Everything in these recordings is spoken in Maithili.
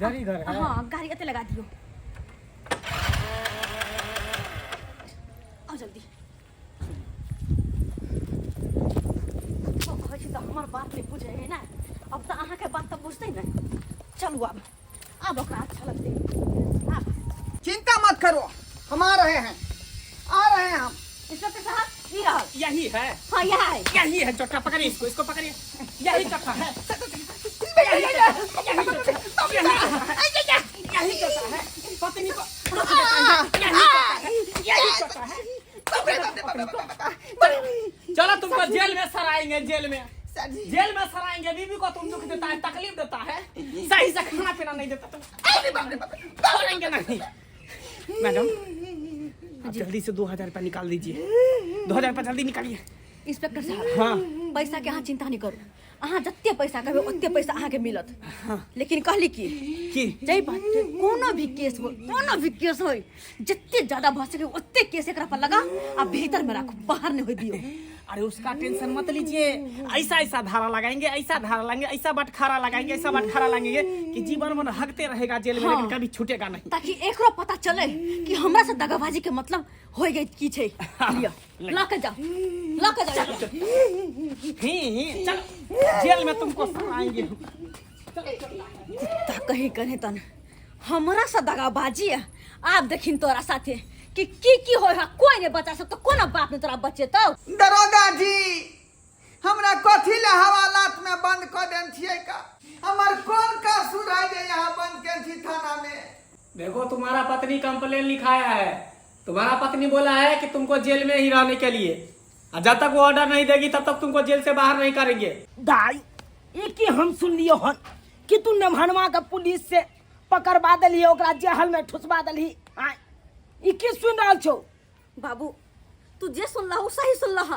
इधर ही घर है। हाँ, गाड़ी एते लगा दियो। आओ जल्दी। ओ कहै छी तऽ हमर बात नहि बुझै है ने, अब तऽ अहाँके बात तऽ बुझतै ने। चलू आब, आब ओकरा अच्छा लगतै आब। चिंता मत करो, हम आ रहे हैं, आ रहे हैं हम। इंस्पेक्टर साहब, ई रहल। यही है। हाँ, यह है। यही है चट्टा, पकड़िए इसको, इसको पकड़िए। यही चट्टा है, यही यही चट्टा है। पत्नी को रोक देता है, यही चट्टा है, यही चट्टा है। चलो तुमको जेल में सराएंगे, जेल में, जेल में सराएंगे। बीबी को तुम दुख देता है, तकलीफ देता है, सही से खाना पीना नहीं देता तुम, छोड़ेंगे नहीं। मैडम, आप जल्दी से 2000 रुपया निकाल दीजिए, 2000 रुपया जल्दी निकालिए। इंस्पेक्टर साहब। हाँ। पैसा के अहाँ चिंता नहीं करू, अहाँ जते पैसा कहबै ओते पैसा अहाँके मिलत। लेकिन कहली की की जाहि बात के कोनो भी केस हो, कोनो भी केस हो, जते ज्यादा भऽ सके ओते केस एकरा पर लगा आ भीतर में राखू, बाहर नहीं होय दियो। अरे उसका टेंशन मत लीजिए, ऐसा ऐसा धारा लगाएंगे, ऐसा धारा लगाएंगे, ऐसा बटखारा लगाएंगे, ऐसा बटखारा लगाएंगे कि जीवन भर हगते रहेगा जेल में। हाँ। लेकिन कभी छूटेगा नहीं। ताकि एकरो पता चले कि हमरा से दगाबाजी के मतलब हो गई की छै। लिअ, लऽ के जाओ, लऽ के जाओ। ही चलो, जेल में तुमको सराएंगे। कुत्ता कहीं कहीं तन हमरा से दगाबाजी है। आब देखिन तोरा साथे कि की की होय है, कोई नहीं बचा सकतो, कोनो बाप नहीं तोरा बचेतौ। दरोगा जी, हमरा कथी ले हवालात में बंद कऽ देन छियै का? हमर कोन कसूर है जे यहाँ बंद केन छी थाना में? देखो, तुम्हारा पत्नी कंप्लेन लिखाया है। तुम्हारा पत्नी बोला है कि तुमको जेल में ही रहने के लिए, और जब तक वो ऑर्डर नहीं देगी तब तक तुमको जेल से बाहर नहीं करेंगे। दाई, ई की हम सुनलियो हन कि तू नमहनवा के पुलिस से पकड़वा देलही, ओकरा जेहल में ठुसवा देलही? आय, ई की सुन रहल छौ? बाबू, तू जे सुनलह ओ सही सुनलह,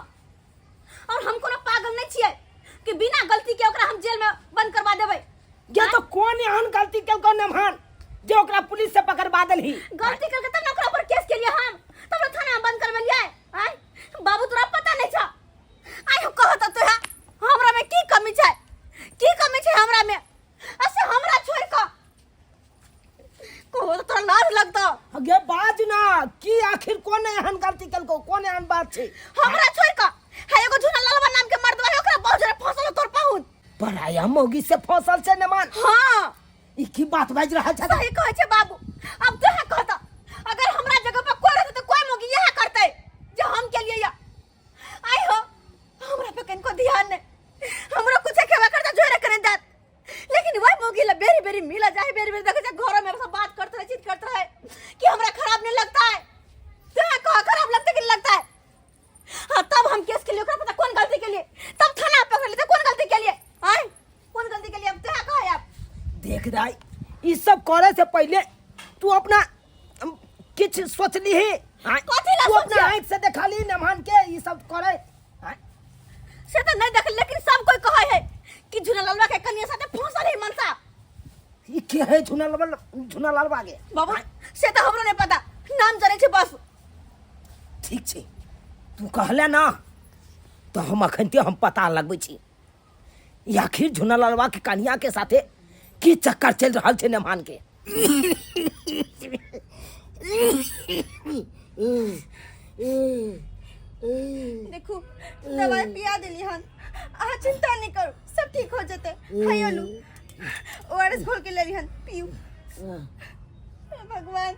और हम कोनो पागल नहीं छियै कि बिना गलती के ओकरा हम जेल में बंद करवा देबै। ये तो कोन एहन गलती केलको नमहन जे ओकरा पुलिस से पकड़वा देलही? गलती करके तब ना ओकरा ऊपर केस केलियै हम, तब ना थाना में बंद करवेलियै। आय बाबू, तोरा पता नहीं छ? आय हम कहत तोरा, हमरा में की कमी छै, की कमी छै हमरा में? असे हमरा छोड़ क कहो तो तोरा लाज लगतो। गे बाज ना, की आखिर कोन एहन गलती केलको, कोन एहन बात छै? हमरा छोड़ क है एगो झूना लालवा नाम के मर्दवा है, ओकरा बहुत जोरे फंसल तोर पाहुन। पराया मौगी से फसल छै नमान? हाँ। ई की बात बाजि रहल छै? सही कहै छै बाबू। अब तोहे कहता, अगर हमरा जगह पर कोई रहते तो कोई मौगी यह करते जो हम के लिए या आई हो? हमरा पे कनको ध्यान नहीं, हमरा कुछ खेबा करता जोरे करे दात, लेकिन वही मौगी ला बेरी बेरी मिला जाए, बेरी बेरी देखे जाए, घर में सब बात करते रहे, चीज करते रहे कि हमरा खराब नहीं लगता है। तोहे कह, खराब लगता कि नहीं लगता है? हाँ, तब हम केस के लिए ओकरा पता कौन गलती के लिए तब थाना पकड़ लेते, कौन गलती के लिए आए, कौन गलती के लिए? अब तोहे कह आप। देख दाई, ई सब करे से पहले तू अपना किछ सोचली ही? कथी ला तू अपना सोचिए? आँख से देखली नमहन के ई सब करे? आँय? से तो नहीं देख, लेकिन सब कोई कहे है कि झूना ललवा के कन्या साथे फंसल है मनसा। ई के है झुना लाल, झुना लालवा के? बाबा, से तो हमरो नहीं पता, नाम जाने छे बस। ठीक छै, तू कहले ना तो हम अखन हम पता लगबै छी ई आखिर झुना लालवा के कन्या के साथे की चक्कर चलि रहल छै नमहन के। देखू, दवाई पिया देली हन, अहाँ चिंता नहीं करू, सब ठीक हो जेतै। खाइयो लू, ओआरएस घोल के लेली हन, पीऊ। हे भगवान।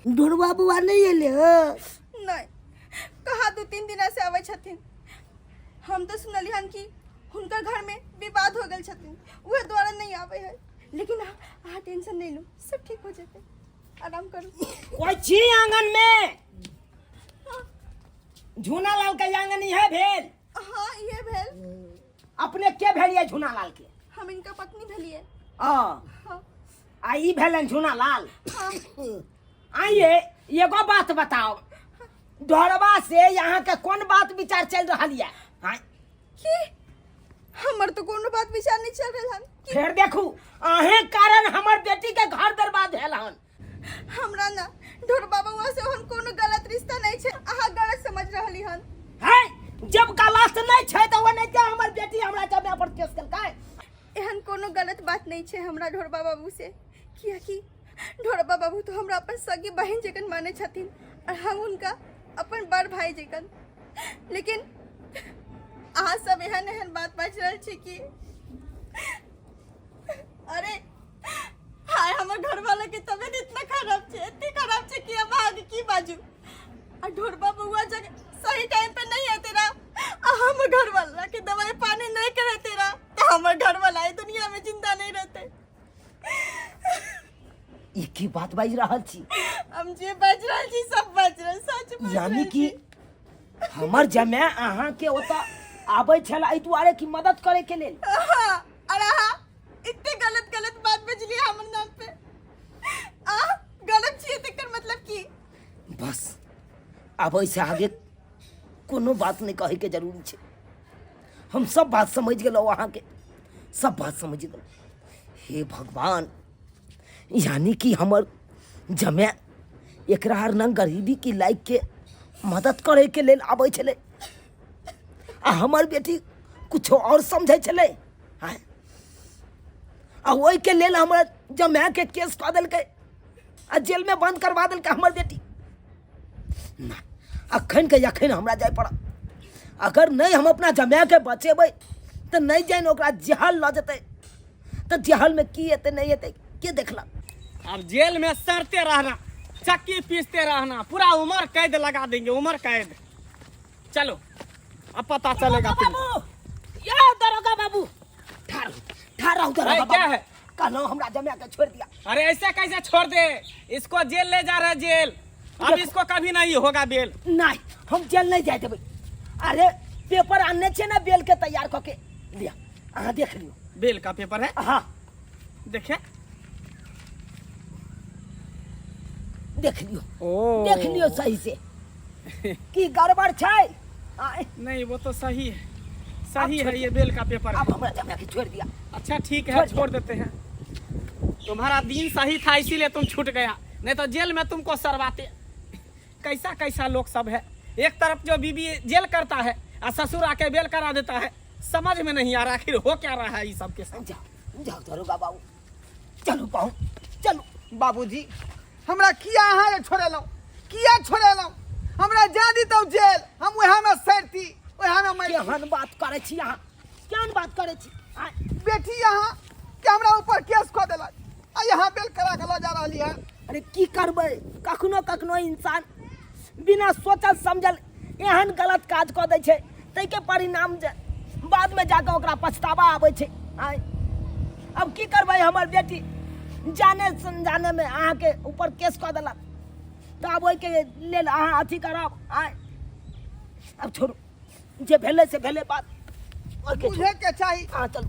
ढोरबा बुआ नहीं एले हँ? नहीं, कहाँ 2-3 दिन से आबै छथिन। हम तो सुनली हन कि हुनकर घर में विवाद हो गेल छथिन, उहे द्वारा नहीं आबै है। लेकिन अहाँ टेंशन नहीं लू, सब ठीक हो जेतै, आराम करू। कोई छी आंगन में? झूना लाल के आंगन इहे भेल? हाँ, इहे भेल। अपने के भेलिए झूना लाल के? हम इनका पत्नी भेलिए। आ हाँ। आ ई भेलन झूना लाल? हाँ। आइए, एगो बात बताओ, ढोरबा से यहाँ के कोन बात विचार चल रहल ये? आँय? की? हमर तो कोनो बात विचार नहीं चल रहल हन। फेर देखू, अहें कारण हमर बेटी के घर बर्बाद भेल हन। हमरा ना ढोर बाबा वहाँ से ओहन कोनो गलत रिश्ता नहीं छै, अहाँ गलत समझ रहली हन। है, जब गलत नहीं छै तो वो नहीं हमर बेटी हमरा जमे पर केस केलकै। एहन कोनो गलत बात नहीं छै हमरा ढोरबा बाबू से, कियाकि ढोरबा बाबू तो हमरा अपन सगी बहन जकन माने छथिन और हम उनका अपन बड़ भाई जकन। लेकिन अहाँ सब एहन एहन बात बाजि रहल छी कि अरे हाय, हमर घरवाला के तबियत इतना खराब छै, एते खराब छै कि अब अहाँके की बाजू। आ ढोरबा बउआ जग सही टाइम पे नहीं आते रहा आ हमर घरवाला के दवाई पानी नहीं करते रहा तो हमर घरवाला ई दुनिया में जिंदा नहीं रहते। ई की बात बाजि रहल छी? हम जे बाजि रहल छी सब बाजि रहल, सच बाजि यानी रहल कि छी। हमर जमाय अहाँके ओतऽ आबै छल एहि दुआरे कि मदद करे के लेल? हाँ, और अहाँ इतने गलत गलत बात बजलियै हमर नाम पे। आ गलत छियै तकर मतलब की? बस आब एहिसँ आगे कोनो बात नहि कहैके जरूरी छै। हम सब बात समझि गेलहुँ, अहाँके सब बात समझि गेलहुँ। हे भगवान, यानी कि हमर जमाय एकरा आर न गरीबी की लाइक के मदद करे के लेल आबै छलै आ हमर बेटी कुछो और समझै छलै। आँय, आ ओहिके लेल हमर जमायके केस कऽ देलकै आ जेलमे बंद करवा देलकै हमर बेटी। ना, अखन के अखन हमरा जाय पड़त। अगर नहि हम अपना जमायके बचेबै तऽ नहि जानि ओकरा जहल लऽ जेतै तऽ जहलमे की हेतै नहि हेतै के देखलक। अब जेल में सड़ते रहना, चक्की पीसते रहना, पूरा उम्र कैद लगा देंगे, उम्र कैद। चलो अब पता चलेगा तुम्हें। बाबू, ये दरोगा बाबू, ठार ठार रहू दरोगा अरे, क्या बाबू। है? कहलहुँ हमरा जमा के छोड़ दिया। अरे ऐसे कैसे छोड़ दे, इसको जेल ले जा रहे जेल, अब इसको कभी नहीं होगा बेल। नहीं, हम जेल नहीं जाए देबै। अरे पेपर आनने छियै ने बेल के तैयार कऽ के, लिअ अहाँ देख लियौ। बेल का पेपर है? हाँ। देखे देख लियौ। ओ। देख लियौ सही से की गड़बड़ छै। आय, नहीं वो तो सही है, सही अब है, ये बेल का पेपर है। अब हमरा जमा के छोड़ दिया। अच्छा ठीक है, छोड़ दिया। छोड़ देते हैं। तुम्हारा दिन सही था इसीलिए तुम छूट गया, नहीं तो जेल में तुमको सरवाते। कैसा कैसा लोग सब है, एक तरफ जो बीबी जेल करता है और ससुर आके बेल करा देता है। समझ में नहीं आ रहा आखिर हो क्या रहा है ये सब के साथ। जाओ जाओ दरोगा बाबू, चलू पाहु चलू। बाबूजी हमरा किया अहाँ छोड़ेलहुँ, किया छोड़ेलहुँ? हमरा जा दितहुँ जेल, हम वएह में सड़ती, वएह में मरती। केहन बात करै छी अहाँ, केहन बात करै छी? आँय, बेटी यहाँ के हमरा ऊपर केस कऽ देलक आ यहाँ बेल करा के लऽ जा रहली है। अरे की करबै, कखनो कखनो इंसान बिना सोचल समझल एहन गलत काज कऽ दै छै, ताहिके परिणाम जे बादमे जाकऽ ओकरा पछतावा आबै छै। आँय, अब की करबै, हमर बेटी जाने जानेमे अहाँके ऊपर केस कऽ देलक, तऽ आब ओहिके लेल अहाँ अथी करब। आँय, अब छोड़ू, जे भेलै से भेलै बात, ओहिके छोड़ू। बुझे के चाही अहाँ चलू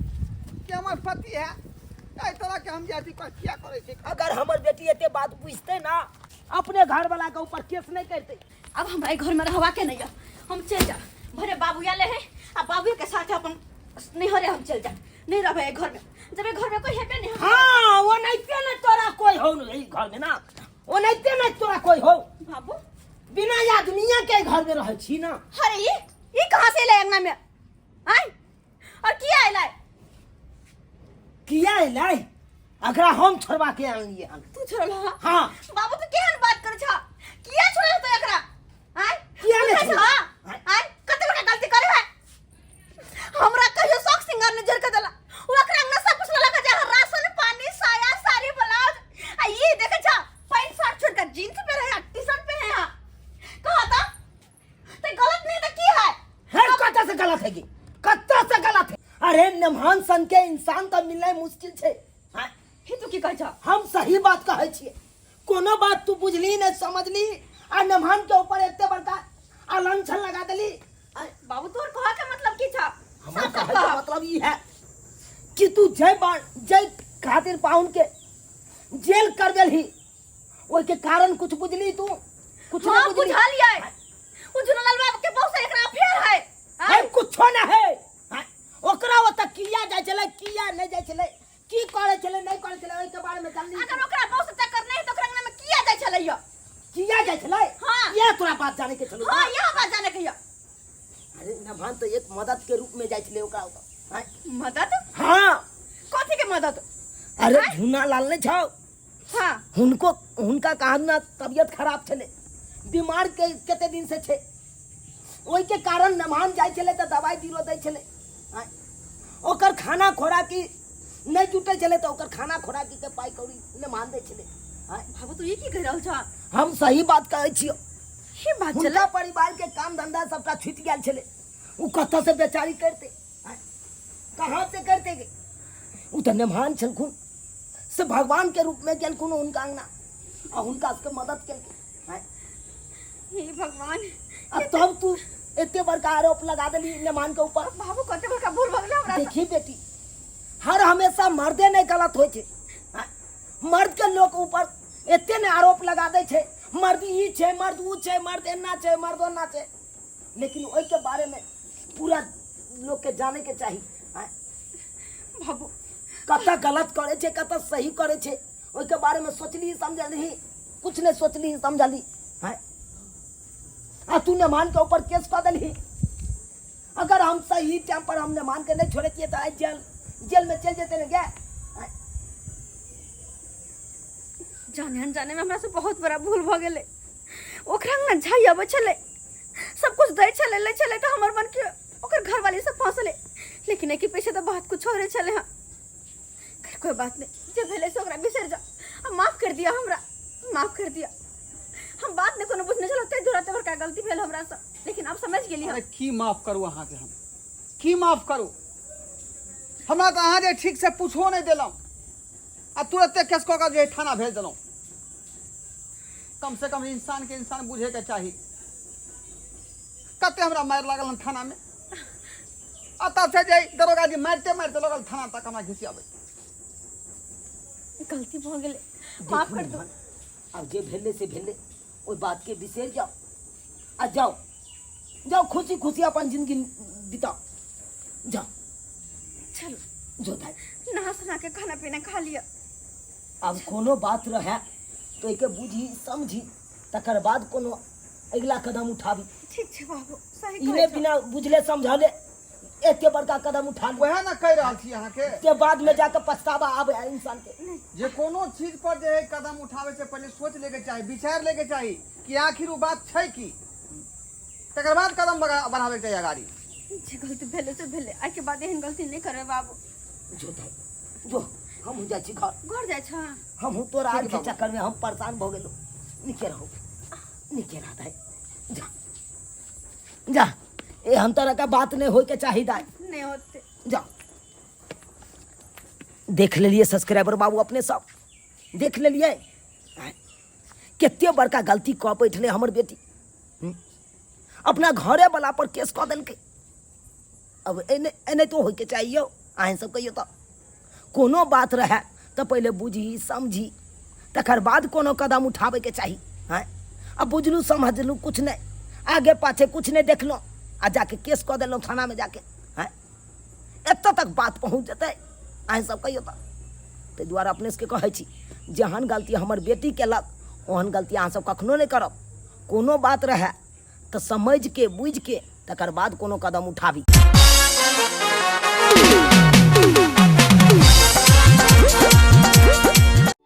कि हमर पति है, एहि तरह के हम जे अथी कर किया करै छी। अगर हमर बेटी एते बात बुझतै ना, अपने घर वाला के ऊपर केस नहीं करते। अब हमरा ई घर में रहवा के नहीं है, हम चल जा। भरे बाबू आले है आ बाबू के साथ अपन नैहरे हम चल जा, नहीं रहबे घर में। जब घर में कोई हेबे नहीं। हाँ, वो नहीं नहीं तोरा कोई हो नहीं घर में ना, वो नहीं नहीं तोरा कोई हो। बाबू बिना आदमिया के घर में रहे छी ना। अरे ये कहाँ से एलै अंगना में? आय और किया एलै? किया एलै? अकरा हम छोड़बा के आनलियै हन। तू छोड़ल हँ? हाँ। बाबू तू केहन बात करै छह? किया छोड़ल तो एकरा? आय किया नहि पूछै छोड़ल? छह? आय कते बड़का गलती करे है? हमरा कहियो शौक सिंगार ने जर के देला, ओ एकरा अंगना सब कुछ लगा जा, राशन पानी साया साड़ी ब्लाउज, आ ये देखे छह पैंट शर्ट छोड़ के जींस पे रहे टी शर्ट पे है। कहा ता ते गलत नहीं तो की है? है कत्ता से गलत है की, कत्ता से गलत है। अरे नमहान सन के इंसान तो मिलनाइ मुश्किल छै। हाँ? हे तू की कहै छह? हम सही बात कहै छियै, कोनो बात तू बुझली नहीं समझली आ नमहान के ऊपर एते बड़का अलंछन लगा देली। बाबू तोर कह के मतलब की छह? हमर साफ साफ कहे के कह। मतलब ई है कि तू जय जय खातिर पाहुन के जेल कर देलही, ओहि के कारण कुछ बुझली तू? कुछ हाँ, नहीं बुझली। बुझलियै। उ झुनलाल बाबू के बहुत से एकरा अफेयर है। है कुछो ना है। हाँ, ओकरा ओतऽ किया जाइ छलै किया नहीं जाइ छलै, की करै छलै नहीं करै छलै, ओहि के बारे में जानली? अगर ओकरा बहुत से चक्कर नहीं तो ओकरा अंगना में किया जाइ छलै यो? किया जाइ छलै? हाँ। ये तोरा बात जाने के छलौ? हाँ, यह बात जाने के यो। अरे नभान तो एक मदद के रूप में जाइ छलै ओकरा ओतऽ। हाँ? मदद? हाँ, के मदद? अरे झूना लाल नहीं छौ। हाँ। हुनको हुनका कहा ना तबियत खराब छले, बीमार के कते दिन से छे, ओहि के कारण नमान जाय छले त दवाई दिलो दै छले। आँय, ओकर खाना खोराकी नहीं जुटे छले त ओकर खाना खोराकी के पाई कौड़ी नमान दै छले। आँय, बाबू तू ये की कह रहल छ? हम सही बात कहै छियो। ये बात चले। हुनका परिवार के काम धंधा सबटा छूटि गेल छले, उ कतऽ से बेचारी करते, आँय, कहाँ से करते गे? उ तऽ नेमान छलखुन से भगवान के रूप में गेलखुन हुनका अंगना आ हुनका सबके मदद केलखिन। आँय, हे भगवान। आ तब तू एते बड़का आरोप लगा देली नेमान के ऊपर। बाबू कते बड़का भूल भऽ गेलै हमरा। देखी बेटी, हर हमेशा मर्दे नहीं गलत होइ छै। आँय, मर्द के लोक ऊपर एते ने आरोप लगा दै छै, मर्द ई छै, मर्द ऊ छै, मर्द एना छै, मर्द ओना छै, लेकिन ओहि के बारे में पूरा लोग के जाने के चाही। आँय, बाबू कतऽ गलत करे छै, कतऽ सही करे छै, ओहि के बारे में सोचली समझली? कुछ नहीं सोचली समझली। आँय, आ तू नेमान के ऊपर केस कऽ देलही। अगर हम सही टाइम पर हम नेमान के नहीं छोड़तियै तऽ आइ जेल जेल में चलि जेतै ने गे। आँय, जाने अनजाने में हमरा से बहुत बड़ा भूल भऽ गेलै। ओकरा अंगना झाइ अबै छलै, सब कुछ दै छलै, लै छलै, तऽ हमर मन के ओकर घरवाली सब फंसलै, लेकिन एके पीछे तऽ बात कुछ और छलै। हाँ खैर कोई बात नहीं, जे भेलै से ओकरा बिसरि जाओ आ माफ कर दिया, हमरा माफ कर दिया। हम बात नहि कोनो बुझने छलहुँ, ताहि दुआरे एते बड़का गलती भेल हमरा से, लेकिन अब समझ गेली हम। अरे की माफ करू अहाँके, हम की माफ करू? हमरा तऽ अहाँ जे ठीक से पूछो नहि देलहुँ आ तुरते केस कऽ कऽ जे थाना भेज देलहुँ। कम से कम इंसान के इंसान बुझे के चाही। कते हमरा मारि लागल हन थाना में, आ तब से जे दरोगा जी मारिते मारिते लगल थाना तक हमरा घिसियाबै। गलती भऽ गेलै, माफ देखू कर दो। नेमान, आब जे भेलै से भेलै, ओहि बात के बिसरि जाओ आ जाओ जाओ खुशी खुशी अपन जिंदगी बिताओ, जाओ। चलो जो दाई, नहा सुना के खाना पीना खा लिअ। आब कोनो बात रहे तो एके बुझी समझी तकर बाद कोनो अगिला कदम उठाबी। ठीक छै बाबू, सही ई कहै नहि छौ। बिना बुझले समझले एते बड़का कदम उठा ली। वएह ने कहि रहल छी अहाँके के बाद में जाके पछतावा आबे है इंसान के। जे कोनो चीज पर जे है कदम उठाबै से पहिले सोच लेके चाही, विचार लेके चाही कि आखिर ओ बात छै की, तकर बाद कदम बढ़ाबे के चाही अगाड़ी। जे गलती भेलै से भेलै, आइ के बाद एहन गलती नहि करबै बाबू। जो दाई जो, हमहूँ जाइ छी घर। घर जाइ छह? हमहूँ तोरा आर के बाबू। चक्कर में हम परेशान भऽ गेलहुँ। नीके रहू, नीके रह दाई, जा जा, एहन तरह के बात नहीं होय के चाही दाई। नहि होतै। जा देख लेलिए सब्सक्राइबर बाबू, अपने सब देख लेलिए कते बड़का गलती कऽ बैठले हमर बेटी। अपना घरे वाला पर केस कऽ देलकै। अब एने एने तो होय के चाहिए। अहें सब कहियो तऽ कोनो बात रहे तऽ पहिले बुझी समझी तकर बाद कोनो कदम उठाबे के चाही। आँय, अब बुझलू समझलू कुछ नहीं, आगे पाछे कुछ नहीं देखलहुँ आ जाके केस कऽ देलहुँ थाना में जाके। आँय, एतऽ तक बात पहुँच जेतै। अहें सब कहियो तऽ ताहि दुआरे अपने सबके कहै छी जेहन गलती हमर बेटी केलक ओहन गलती अहाँ सब कखनो नहि करब। कोनो बात रहए तऽ समझि के बुझि के तकर बाद कोनो कदम उठाबी।